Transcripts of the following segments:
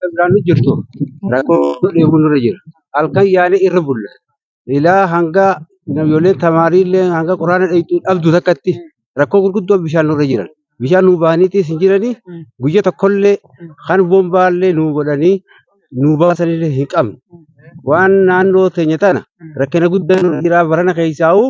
Akka biraan nu jirtu rakkoo dheebuu nurra jira. Halkan yaanee irra bulla. Ilaa hanga ijoolleen tamaariillee hanga quraana dheeytuu dhabdu takkatti rakkoo gurguddoo bishaan nurra jiran. Bishaan nuu bahaniitis hin jiranii guyya tokkollee kan bombaallee nuu godhanii nuu baasanillee hin qabne. Waan naannoo teenya tana rakkina guddaa nurra jira barana keessaa'uu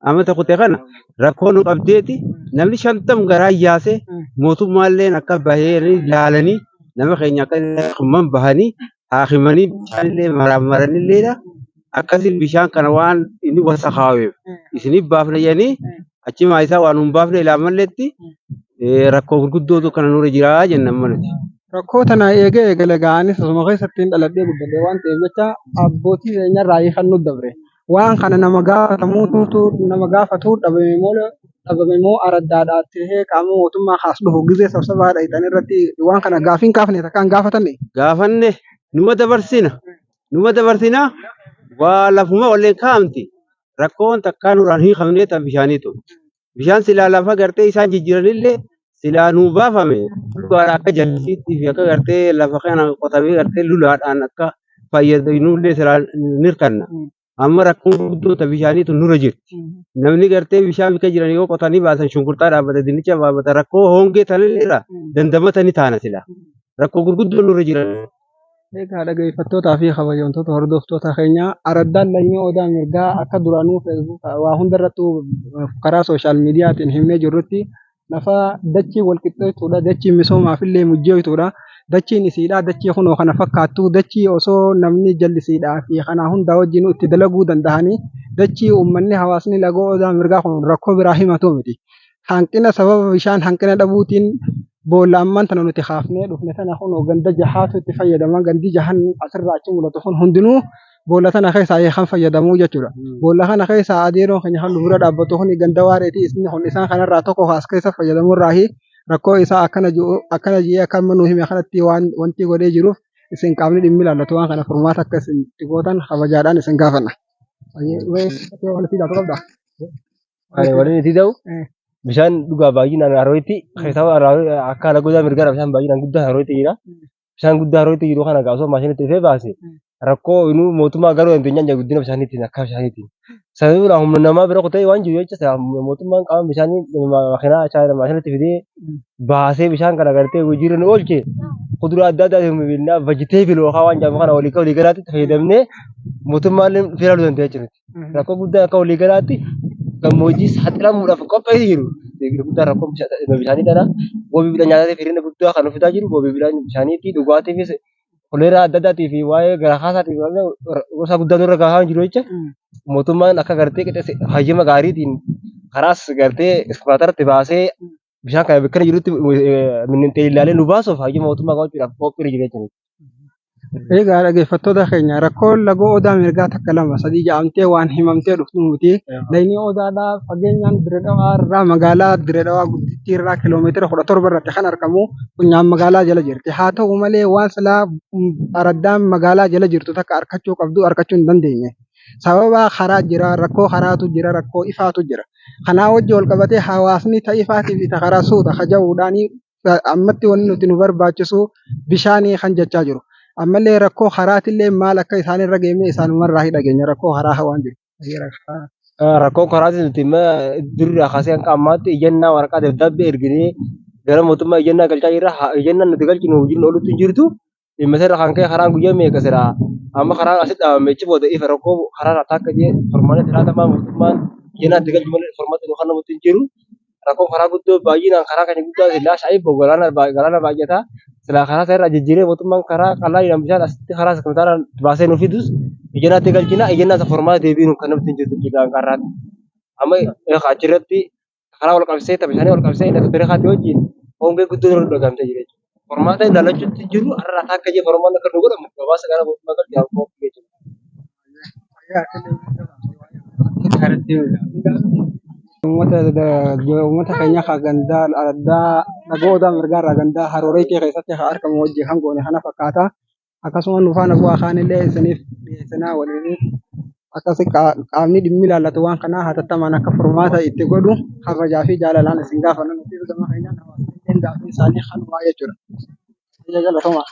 amata kute kana rakkoo nu qabdeeti namni 50 garaa yaase mootummaalleen akka bahee ilaalanii nama keenya akka himman bahanii haakimanii bishaanillee maraammaranilleedha. Akkasiin bishaan kana waan inni wasakaaweef isiniif baafna jedhanii achi maayisaa waan hin baafne ilaamalleetti rakkoo gurguddootu kana nurra jiraa jenna amma nuti. Rakkoo tana eegee eegale ga'anis osuma keessatti hin dhaladhee guddadhe waan ta'eef jecha abbootii keenyarraa kan nu dabre. Waan kana nama gaafatamuutu nama gaafatu dhabame moo araddaadhaa ta'ee qaama mootummaa kaas dhufu gizee sabsabaa dhayitan irratti waan kana gaafiin kaafne takkaan gaafatanne. Gaafanne numa dabarsina numa dabarsina waa lafuma olleen kaa'amti rakkoon takkaa nurraan hiikamnee tan bishaaniitu. Bishaan silaa lafa gartee isaan jijjiiranillee silaa nuu baafame dhugaadha akka jallisiitti fi akka gartee lafa kana qotamee gartee lulaadhaan akka fayyadamnullee silaa ni hirkanna. Amma rakkoon guddoo ta bishaaniitu nurra jirti. Namni gartee bishaan bika jiran yoo qotanii baasan shunkurtaa dhaabbata dinnicha baafata rakkoo hongee tanirra dandamata ni taana sila. Rakkoo gurguddoo nurra jiran. Egaa dhaggeeffattootaa fi kabajamtoota hordoftoota keenya araddaan lammii odaa mirgaa akka duraanuu feesbuuk waa hundarrattuu karaa sooshaal miidiyaatiin himnee jirrutti lafa dachii walqixxeessuudha dachii misoomaaf illee mijjeessuudha dachiin isiidha dachii kunoo kana fakkaattu dachii osoo namni jallisiidhaa fi kana hundaa wajjin itti dalaguu danda'anii dachii uummanni hawaasni lagoo odaa mirgaa kun rakkoo biraa himatu miti. Hanqina sababa bishaan hanqina dhabuutiin boolla ammaan tana nuti kaafnee dhufne tana kun ganda jahaatu itti fayyadama. Gandi jahan asirraa achi mul'atu kun hundinuu boolla tana keessaa kan fayyadamu jechuudha. Boolla kana keessaa adeeroon keenya kan nu bira dhaabbatu kun ganda waareeti. Isni kun isaan kanarraa tokko as keessa fayyadamurraahi rakkoo isaa akkana ji'u akkana ji'ee akka amma nu hime kanatti waan wanti godhee jiruuf isin qaamni dhimmi ilaallatu waan kana furmaata akka isin itti gootan kabajaadhaan isin gaafanna. Walitti hidhatu qabdaa? Waliin itti ta'u bishaan dhugaa baay'inaan harootti keessaa akka lagoota mirgaa bishaan baay'inaan guddaa harootti jira. Bishaan guddaa harootti jiru kana osoo maashinitti dhufee baase rakkoo inuu mootummaa garuu dandeenyaan jira guddina bishaaniitiin akka bishaaniitiin. Sababni humna namaa bira kutee waan jiru jecha mootummaan qaama bishaanii makiinaa maashinitti fidee baasee bishaan kana gartee hojiirra nu oolche kuduraa adda addaa vegetable yookaan waan jedhamu kana walii walii galaatti fayyadamnee mootummaallee dhufee ilaaluu danda'a jechuudha. Rakkoo guddaa akka walii galaatti gammoojjii saaxilamuudhaaf qophaa'ee jiru. Guddaa rakkoo bishaanii kana wabii midhaan nyaataatiif hir'ina guddaa kan fidaa jiru wabii midhaan bishaaniitti dhugaatiifis koleeraa adda addaatii fi waa'ee garaa kaasaatiif gosa guddaa nurra gahaa jiru jecha mootummaan akka gartee qixeesse hayyama gaariitiin karaas gartee iskaatarratti baasee bishaan kana bakka jirutti minnintee ilaalee nu baasuuf hayyama mootummaa qabachuudhaaf qophii jira jechuudha. Egaa dhaggeeffattoota keenya rakkoon lagoo odaa mirgaa takka lama sadii jedhamtee waan himamtee dhuftu miti. Lagni odaadhaa fageenyaan Dirree Dhawaa irraa magaalaa Dirree Dhawaa guddittii irraa kiiloomeetira 17 irratti kan argamu funyaan magaalaa jala jirti. Haa ta'u malee waan silaa araddaan magaalaa jala jirtu takka argachuu qabdu argachuu hin dandeenye. Sababa karaa jira, rakkoo karaatu jira, rakkoo ifaatu jira. Kanaa wajji wal qabatee hawaasni ta ifaatii fi ta karaa suuta kaja'uudhaanii ammatti wanni nuti nu barbaachisu bishaanii kan jechaa jiru. Ammallee rakkoo karaatillee maal akka isaan irra geeme isaanumarraa hi dhageenya rakkoo karaa waan jiru. Rakkoo karaatiin nuti durirraa kaasee hanga ammaatti iyyannaa waraqaa dabdaabbee erginee gara mootummaa iyyannaa galchaa jirra. Iyyannaan nuti galchinu hojiin oolutti hin jirtu. Dhimma irra kan ka'e karaan guyyaa meeqa jira. Amma karaan asitti dhaabame achi booda ifa rakkoo karaa akka jee furmaata filaatamaa mootummaan iyyannaa itti galchu malee furmaata nu kennamutti hin jiru. Rakkoo karaa guddoo baay'inaan karaa kana guddaa silaa shaayii galaana baay'ata. Silaa karaa isa irraa jijjiiree mootummaan karaa qal'aa jedhamu bishaan asitti karaa sagantaadhaan baasee nu fidus iyyannaa itti galchina iyyannaa isa furmaata deebii nu kennamutti hin jirtu jedhaan karraatti. Amma achirratti karaa wal qabsee bishaanii wal qabsee elektirikaatti wajjin hongee guddoo nurra dhagamtee jira jechuudha. Furmaata ilaalachuutti jiru har'a akka jee furmaanni akka nu godhamu gabaasa gara mootummaa galchee qophii jechuudha. Uummata keenya kan gandaa araddaa lagoo odaa mirgaa irraa gandaa harooreetii keessatti kan argamu wajjin kan goone kana fakkaata. Akkasuma nu faana bu'aa kaanillee isiniif dhiyeessinaa waliin akkasi qaamni dhimmi ilaallatu waan kanaa hatattamaan akka furmaata itti godhu kabajaa fi jaalalaan isin gaafanna nuti gama keenyaan hawaasni illee gaafii isaanii kanumaa jechuudha. Galatoomaa.